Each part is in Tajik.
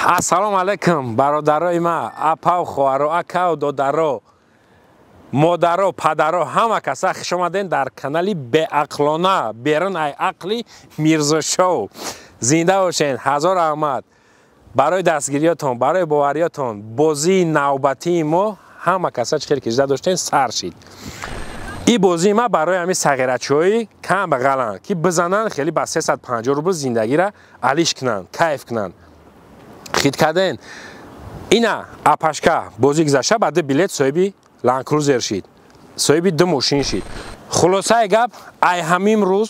Ассалому алайкум, бародарои ма, апау, хоҳаро, акау, додаро, модаро, падаро, ҳама каса хуш омаден дар канали беақлона, берун ай ақли Мирзошоу. Зинда бошен, ҳазор раҳмат барои дастгириётон, барои бовариётон. Бозии навбатии мо ҳама каса чӣ хел ки иҷоза доштен сар шид. И бозии ма барои ҳамин сағирачиҳои кам бағаланд, ки бизананд хеле ба 350 рубл зиндагира алиш кунанд, кайф кунанд. Хит карден. Ина апашка бозӣ гузашта ба ду билет соҳиби ландкрузер шид, соҳиби ду мошин шид. Хулосаи гап, ай ҳамин рӯз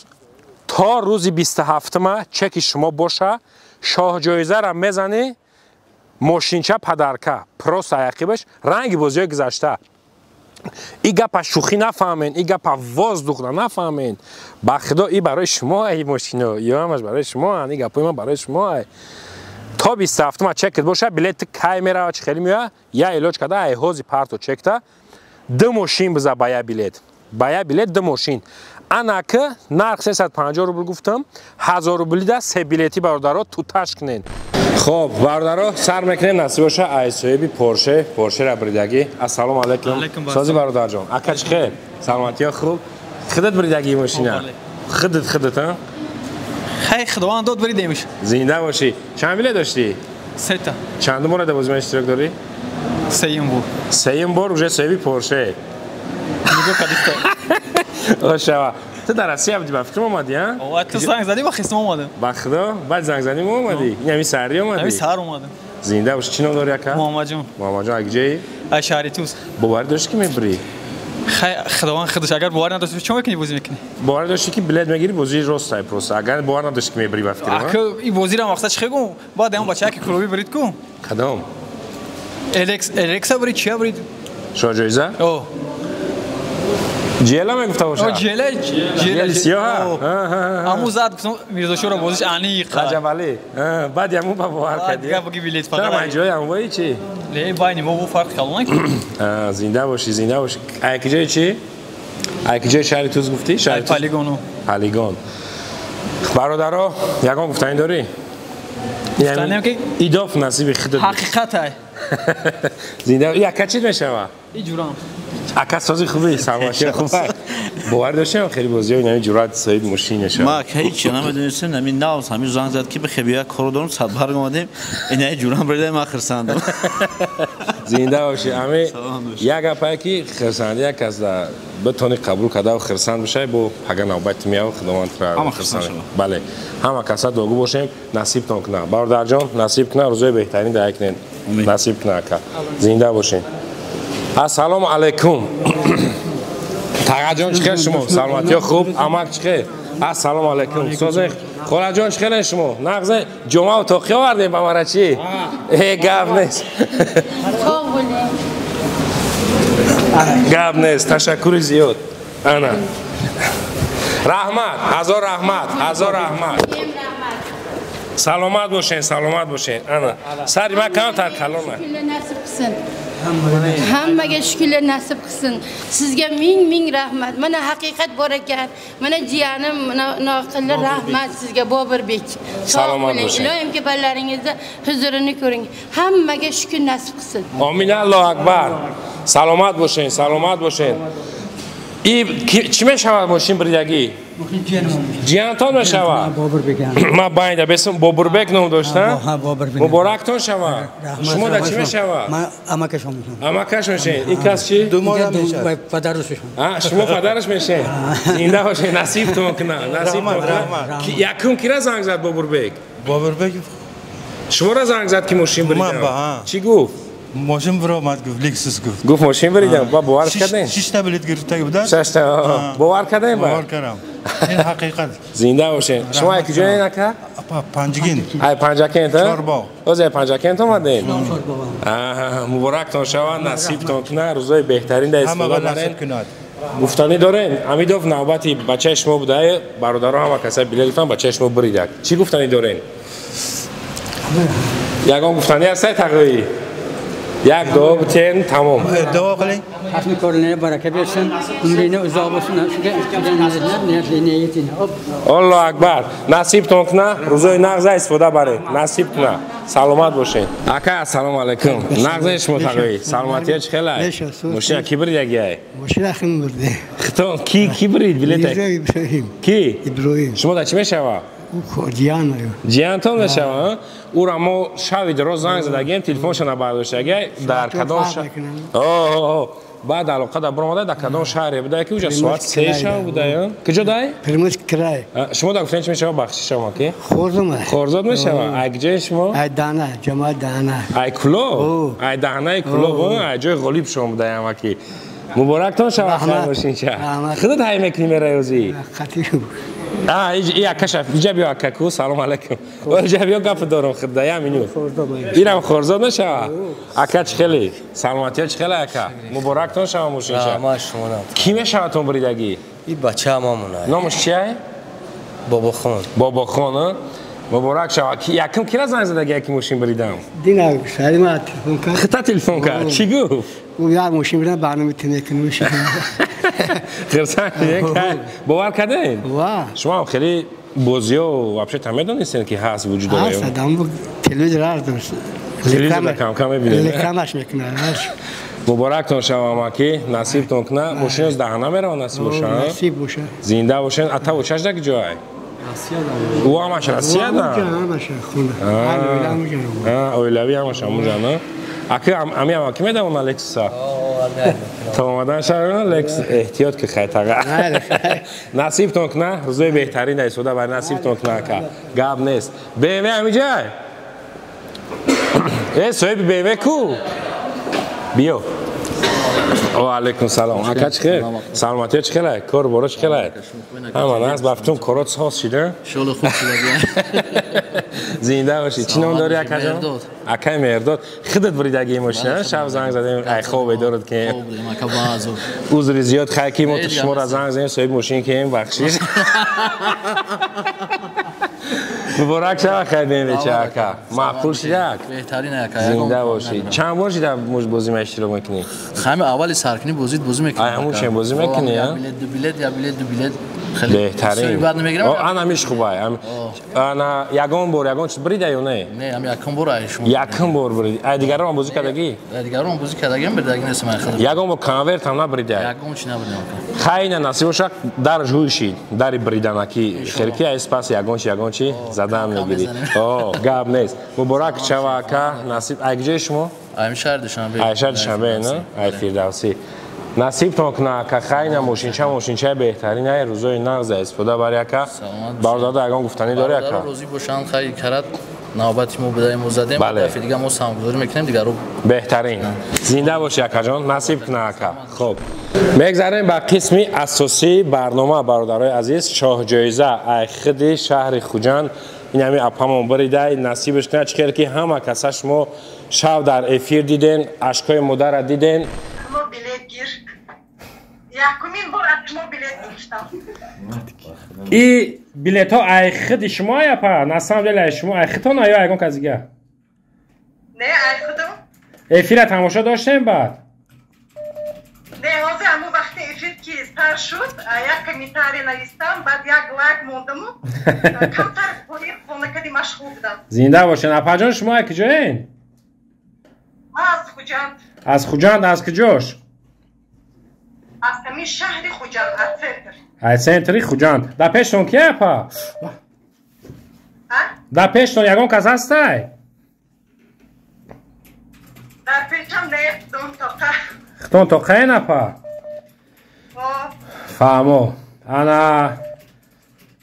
то рӯзи 27-ма чеки шумо боша, шоҳҷоизара мезанӣ, мошинча падарка, просто аяқибаш ранги бозиҳои гузашта. И гапа шӯхӣ нафаҳмен, и гапа воздухна нафаҳмен. Ба худо и барои шумо ай мошино, ё ҳамаш барои шумо ан, и гапои ман барои шумо ай. То 27-ма чекет боша, билет кай мерава, чӣ хеле меоя, я илоҷ карда ай ҳози парто чекта, ду мошин биза ба я билет. Ба я билет ду мошин. Анаки нарх 350 рубл гуфтам, 1000 рублида се билети бародаро туташ кунен. Хоб, бародаро, сар мекунем, насиб боша ай соҳиби Порше, Поршера бридагӣ. Ассалому алайкум. Сози бародарҷон. Ака чӣ хел? Саломатиё хуб? Худат бридагӣ мошина? Худат, худат, а? Хай, худованд дод бридемиш. Зинда бошӣ. Чанд билет доштӣ? Сета. Чандум бора дар бозима иштирок дорӣ? Сеюм бор. Сеюм бор уже соҳиби Порше. Нигоҳ кардиста. Ошава. Ту дар Россия будӣ, ба фикрам омадӣ, а? Ова, ту занг задӣ, ба хисм омадам. Ба худо, баъд занг задӣ мо омадӣ? Ин ҳамин саҳарӣ омадӣ? Ҳамин саҳар омадам. Зинда бошӣ. Чӣ ном дорӣ, ака? Муҳаммадҷон. Муҳаммадҷон, аз куҷоӣ? Аз шаҳри Тус. Боварӣ доштӣ ки мебурӣ? Хай, худованд худаш, агар бовар надошт, чӣ мекунӣ, бозӣ мекунӣ? Бовар доштӣ ки билет мегирӣ, бозии рост ай просто. Агар бовар надоштӣ ки мебурӣ, ба фикрам, а? Ака, ин бозиро мақсад чӣ гум? Баъд ҳам бача ки клуби бурид ку? Кадом? Элекс, Элекса бурид, чия бурид? Шоҳҷоиза? О. Ҷела мегуфта боша? О, ҷела, ҷела сиёҳа. Аму зад гуфтам Мирзошоро бозиш аниқ. Раҷабалӣ. Баъд яму ба бовар кардӣ. Дигар буги билет фақат. Та ҷои амвои чӣ? Не, байни мо бу фарқ калон ки. Зинда бошӣ, зинда бошӣ. Ай куҷои чӣ? Ай куҷои шаҳри Туз гуфтӣ? Шаҳри Туз? Полигону. Полигон. Бародаро, ягон гуфтанӣ дорӣ? Гуфтанем ки идоф насиби худат. Ҳақиқат ай. Зинда, яка чӣ мешава? И ҷурам. Ака сози хуби, саломатӣ хуб. Бовар доштем хеле бозиҳои нави ҷуръат соҳиби мошин мешавад. Ма ҳеҷ намедонистем, ҳамин нав ҳамин занг зад ки бихе бия кору дорам, садбарг омадем, инаи ҷурам бридаем, ман хирсандам. Зинда бошӣ. Ами як гапае ки хирсандӣ як кас да битони қабул карда хирсанд бошай, бо пага навбати меяв, худованд тура ҳама хирсанд шавад. Бале, ҳама каса дуогӯ бошем, насибтон кунад. Бародарҷон, насиб кунад, рӯзои беҳтарин даъя кунед. Насиб кунад, ака. Зинда бошед. Ассалому алайкум. Тағаҷон, чӣ хел шумо? Саломатиё хуб? Амак чӣ хел? Ассалому алайкум. Созех. Холаҷон, чӣ хелен шумо? Нағзе ҷомаву тоқӣ овардем ба мара чӣ? Э, гап нест. Гап нест. Ташаккури зиёд. Ана. Раҳмат, ҳазор раҳмат, ҳазор раҳмат. Саломат бошен, саломат бошен. Ана. Сари ман камтар калона. Hammaga shukrlar nasib qilsin. Sizga ming ming rahmat. Mana haqiqat bor ekan. Mana jiyanim noqilli rahmat sizga Boburbek. Salomat bo'ling. Iloyim ki bolalaringizda huzurini ko'ring. Hammaga shukr nasib qilsin. Amin, Allohu akbar. Salomat bo'ling, salomat bo'ling. И чӣ мешавад мошин бридагӣ? Ҷиянтон мешавад? Ман байнда бесм Бобурбек ном дошта? Муборактон шавад. Шумо да чӣ мешавад? Ман амакаш мешавам. Амакаш мешавед. Ин кас чӣ? Падараш мешавам. Шумо падараш мешавед. Зинда бошед, насибтон кунад, насибтон кунад. Якум кира занг зад Бобурбек? Бобурбек шуморо занг зад ки мошин бридам. Чӣ гуфт? Мошин биромад гуфт, Lexus гуфт. Гуфт мошин бридам, ба бовар кардем? Шишта билет гирифта буда. Шашта. Бовар кардем ба? Бовар кардам. Ин ҳақиқат. Зинда бошед. Шумо аз куҷоед ака? Панҷгин. Ай Панҷакент, а? Чорбоғ. Оз ай Панҷакент омадем? Муборактон шавад, насибтон кунад, рӯзои беҳтарин да истифода баред. Гуфтанӣ дорем, Амидов навбати бачаи шумо буда, бародаро ҳама каса билет гирифтан, бачаи шумо буридак. Чӣ гуфтанӣ дорем? Ягон гуфтанӣ ҳаст тағоӣ? Як дуо битен, тамом. Дуо қилing. Hasmi ko'rinib baraka bersin, umringni uzoq bo'lsin, shunga niyatini. Allohu akbar. Nasibton кунад, рӯзои нағза истифода баред. Насиб кунад. Саломат бошед. Ака, ассалому алайкум. Нағзен шумо тағои. Саломатия чӣ хелай? Мошина ки биридагиай? Мошина хим бурде. Хитон ки ки бирид билета? Иброҳим. Ки? Иброҳим. Шумо да чӣ мешава? Ҷиян. Ҷиянтон мешава? Ура мо шави дароз занг задагием, телефонша набардоштагиай. Дар кадом шаҳр? О, баъд алоқа да баромада дар кадом шаҳре буда ки уҷа соат 3 шав буда? Куҷо дай? Приморский край. Шумо да гуфтен чӣ мешава? Бахшиш шумо ки? Хорзод. Хорзод мешава? Ай куҷои шумо? Ай Дана, ҷамоат Дана. Ай Кулоб? Ай Даҳнаи Кулоб, ай ҷои ғолиб шумо буда амаки. Муборактон шава, хайр бошинча. Худат ҳай мекунӣ мераёзӣ? Қатӣ. И акаша, иҷа биё акаку, салом алайкум. Иҷа биё гап дорам худда, я минут. Ирам Хорзод мешава? Ака чӣ хеле? Саломатиё чӣ хеле ака? Муборактон шава мошинча. Раҳмат шумонам. Кӣ мешаватон буридагӣ? И бачаам ҳамона. Номаш чия? Бобохон. Бобохон, муборак шава. Якум кира занг задаги яки мошин буридам? Дина Салима телефон кард. Хита телефон кард. Чӣ гуфт? Як мошин буридам, барнома тимекунем. Хирсан, бовар кардем? Шумо ҳам хеле бозиё вообще там медонистед ки ҳаст вуҷуд дорад? Ҳаст, адам телевизор ҳаст. Телевизор кам-кам мебинед. Рекламаш мекунад. Муборактон шава амаки, насибтон куна. Мошиноз даҳана мерава насиб боша. Насиб боша. Зинда бошен. Ата очаш да куҷоай? Ӯ ҳамаш Россияда? Ҳамаш хона. Оилавӣ ҳамаш ҳамунҷа, на? Аки ами амаки медавон Лексуса? То омадан шавона Лексус эҳтиёт ки хайтага. Насибтон куна, рӯзои беҳтарин дар истифода бар насибтон куна ака. Гап нест. BMW ҳамиҷай? Э, соҳиби BMW ку? Биё. Ва алайкум салом. Ака чӣ хел? Саломатиё чӣ хелай? Кор боро чӣ хелай? Ҳама нас бафтум корот соз шида? Шоле хуб шуда. Зинда бошӣ. Чӣ ном дорӣ ака ҷон? Акай Меҳрдод. Худат буридагии мошина? Шаб занг задем, ай хоб бедорат ки. Хоб будем ака баъзо. Узри зиёд хай ки мо шуморо занг задем, соҳиби мошин кем, бахшиш. Муборак шава хай BMW ча ака. Маъқул шидак? Беҳтарин ака. Зинда бошӣ. Чанд бор шида бозӣ ма иштирок мекунӣ? Ҳами аввали саркунӣ бозид бозӣ мекунӣ. Ай ҳамун чен бозӣ мекунӣ, а? Билет ду билет, я билет ду билет. Беҳтарин. Баъд намегирам. Ана ҳамиш хубай. Ана ягон бор ягон чиз брида ё не? Не, ҳами якум бор ай шумо. Якум бор бриди. Ай дигарон бозӣ кардагӣ? Ай дигарон бозӣ кардагим, бридаги нестам ай худам. Ягон бор конверт ҳам набрида. Ягон чи набридам. Хайна насиб бошад, дар ҳуй шид. Дари бриданаки хелки ай спас ягон чи ягон чи задан мегирӣ. О, гап нест. Муборак шава ака, насиб. Ай куҷои шумо? Ай шаҳри Душанбе. Ай шаҳри Душанбе, на? Ай Фирдавсӣ. Насибтон куна ака, хайна мошинча мошинчаи беҳтарин ай рӯзои нағз истифода бари ака. Бародаро ягон гуфтанӣ дорӣ ака? Бародаро розӣ бошанд, хай карат навбати мо будаем, мо задем, дафъи дига мо саҳмгузорӣ мекунем, дигару. Беҳтарин. Зинда бошӣ акаҷон, насиб куна ака. Хуб. Мегзарем ба қисми асосии барнома, бародарои азиз, шоҳҷоиза ай худи шаҳри Хуҷанд. Ин ҳами апамон биридай, насибаш кунад, чӣ хел ки ҳама каса шумо шаб дар эфир диден, ашкои модарра диден. Якумин бор аз шумо билет гирифтам. И билетҳо ай худи шумо апа? На самом деле ай шумо, ай худтон ё ягон кас дига? Не, ай худам. Эфира тамошо доштем баъд? Не, ҳозир ҳамун вақти эфир ки сар шуд, як комментарий навистам, баъд як лайк мондаму камтар кори хонакади машғул будам. Зинда бошед. Апаҷон, шумо ай куҷоен? Ман аз Хуҷанд. Аз Хуҷанд, аз куҷош? Аз ҳамин шаҳри Хуҷанд, аз центр. Аз центри Хуҷанд. Дар пештон ки апа? Дар пештон ягон кас ҳастай? Дар пешам не, худон тоқа. Худон тоқаен апа? Фаҳмо. Ана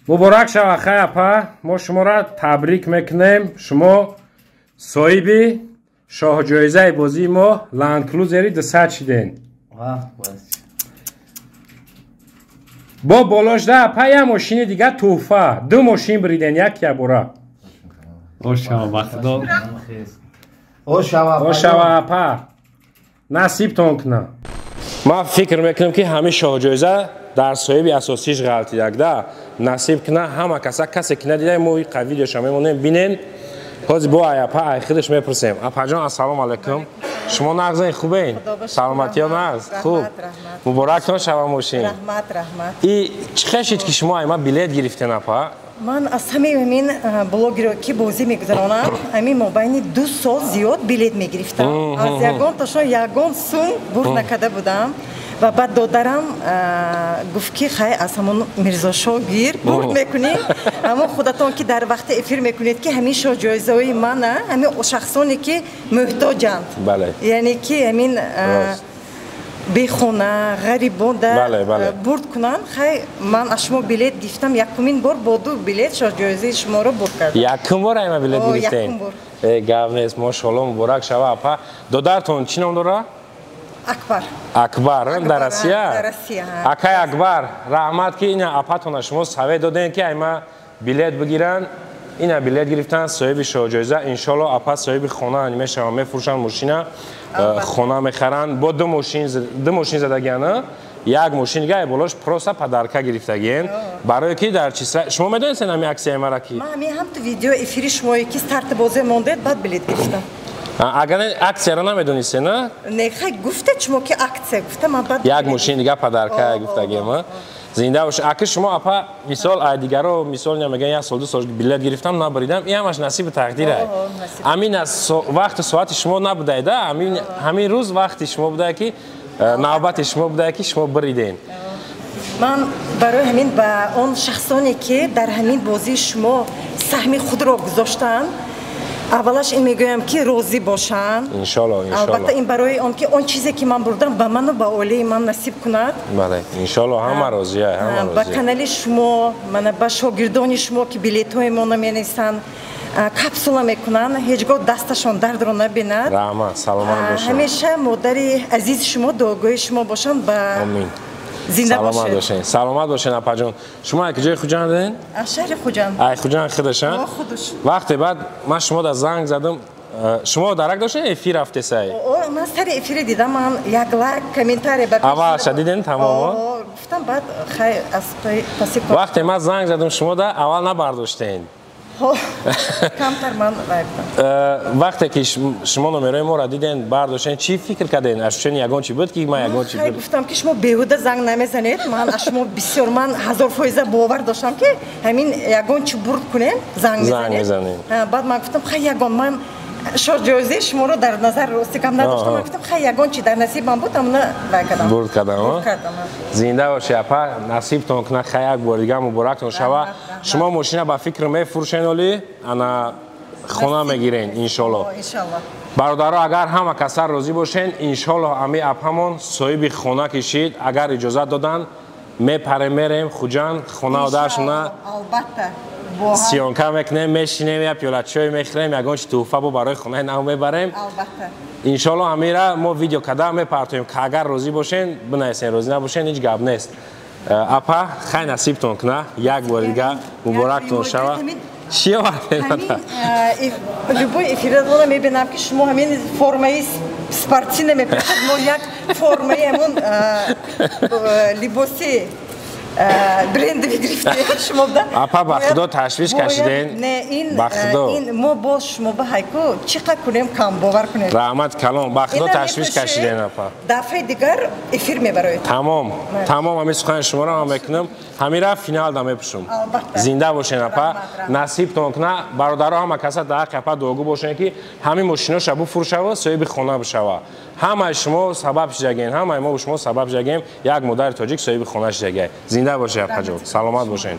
муборак шава хай апа, мо шуморо табрик мекунем. Шумо соҳиби шоҳҷоизаи бозии мо Land Cruiser 200 шиден. Бо болошда апа я мошини дига туҳфа, ду мошин бириден як ябора. Ошава апа, насибтон куна. Ман фикр мекунам ки ҳамин шоҳҷоиза дар соҳиби асосиш ғалтидагда насиб куна ҳама каса, касе ки надида мо видеоша мемонем бинен. Ҳозир бо ай апа ай худаш мепурсем. Апаҷон, ассалому алайкум. Шумо нағзен, хубен? Саломатиё нағз? Хуб. Муборактон шава мошин. Раҳмат, раҳмат. И чӣ хел шид ки шумо ай ма билет гирифтен апа? Ман аз ҳамаи ҳамин блогеро ки бозӣ мегузаронам, ҳамин мобайни 2 сол зиёд билет мегирифтам. Аз ягон ташон ягон сум бурд накарда будам. Ва баъд додарам гуфт, ки хай, аз ҳамон Мирзошоҳ гир, бурд мекунӣ. Ҳамон худатон ки дар вақти эфир мекунед, ки ҳамин шоҳ ҷоизаҳои мана ҳамин шахсоне ки муҳтоҷанд, яъне ки ҳамин бехона, ғарибонда бурд кунанд. Хай, ман аз шумо билет гирифтам, якумин бор бо ду билет шоҳ ҷоизаи шуморо бурд кардам. Якум бор айма билет гирифтем? Гап нест, мошалло, муборак шава, апа. Додартон чӣ ном дора? Акбар. Акбар дар Россия? Дар Россия. Акай Акбар, раҳмат, ки ина апатона шумо совет додем, ки айма билет бигиранд. Ина билет гирифтан, соҳиби шоҳҷоиза. Иншолло, апа соҳиби хона мешаванд, мефурӯшанд мошина, хона мехаранд. Бо ду мошин задагиана, як мошин дига болош просто подарка гирифтагиен, барое ки дар числа шумо медонистед ҳами аксияи мара ки? Ман ҳамин ҳамту видео эфири шумое ки старти бозе мондед, баъд билет гирифтам. Агар аксияро намедонистед, на? Не, хай, гуфтед шумо ки аксия гуфта, ман баъд Як мошин дига подарка гуфтагием. Зинда бош. Аки шумо, апа, мисол, ай дигаро, мисол, мегӯян, як сол, 2 сол билет гирифтам, набаридам. Ин ҳамаш насиби тақдир. Амин аз вақту соати шумо набудайда, ҳамин рӯз вақти шумо будае, ки навбати шумо будае, ки шумо бириден. Ман барои ҳамин ба он шахсоне ки дар ҳамин бозии шумо саҳми худро гузоштанд, аввалаш ин мегӯям, ки розӣ бошанд. Иншолло. Албатта, ин барои он ки он чизе ки ман бурдам, ба ману ба оилаи ман насиб кунад. Бале, иншолло, ҳама розия, ҳама. Ба канали шумо, мана ба шогирдони шумо, ки билетҳои моно менависанд, капсула мекунанд, ҳеҷ гоҳ дасташон дардро набинад. Раҳмат, саломат бошед. Ҳамеша модари азизи шумо дуогӯи шумо бошанд. Ба Омин. Зинда. Саломат бошед, саломат бошед, апаҷон. Шумо як ҷои Хуҷанден? Аз шаҳри Хуҷанд. Ай Хуҷанд худаш? Худаш. Вақте баъд ман шумо да занг задам, шумо дарак доштед, эфир рафтесай? Ман сари эфире дидам, ман як лайк, комментарий ба Аввалша диден, тамом. Гуфтам, баъд хай, аз паси. Вақте ман занг задам шумо да, аввал набардоштен. Камтар ман вай будам. Вақте ки шумо номерои моро диден, бардоштен, чӣ фикр карден? Ощущение ягон чи буд, ки ман ягон чи буд? Гуфтам, ки шумо беҳуда занг намезанед. Ман аз шумо бисёр, ман 1000% бовар доштам, ки ҳамин ягон чи бурд кунем, занг мезанед. Баъд ман гуфтам, хай, ягон ман шоҳ ҷоизаи шуморо дар назар рости кам надоштам. Ман гуфтам, хай, ягон чи дар насибам буд, амна вай кардам. Бурд кардам. Зинда боши, апа, насибтон кунад. Хай, як бор дига муборактон шава. Шумо мошина ба фикр мефурӯшен, оли ана хона мегирен, иншолло. Бародаро, агар ҳама касар розӣ бошен, иншолло, ами апамон соҳиби хона кишид, агар иҷозат доданд, мепарем, мерем Хуҷанд, хона одаршона. Албатта. Съёмка мекунем, мешинем, як пиёла чой мехӯрем, ягон чи туҳфа бо барои хонаи нав мебарем, иншолло. Ҳамира мо видео када мепартоем. Агар розӣ бошен, бинависен, розӣ набошен, ҳеҷ гап нест. Апа, хай, насибтон куна, як бори дига муборактон шава. Чӣ овардем? Любой эфиратона мебинам, ки шумо ҳамин формаи спортивна мепӯшед. Мо як формаи ҳамон либоси брендовӣ гирифтем шумо. Апа, ба худо, ташвиш кашиден. Не, ин ба худо. Ин мо боз шумо ба ҳайку чӣ қад кунем кам, бовар кунед. Раҳмат калон, ба худо, ташвиш кашиден, апа. Дафъаи дигар эфир мебароед. Тамом, тамом, ҳамин сухани шуморо ман мекунам, ҳамира финал да мепӯшум. Зинда бошен, апа, насибтон куна. Бародаро, ҳама каса дар ҳаққи апа дуогӯ бошен, ки ҳамин мошиноша буфурӯшава, соҳиби хона бишава. Ҳамаи шумо сабаб шидаген, ҳамаи мо шумо сабаб шидагем, як модари тоҷик соҳиби хона шидагай. Зинда бошед, апаҷон, саломат бошед.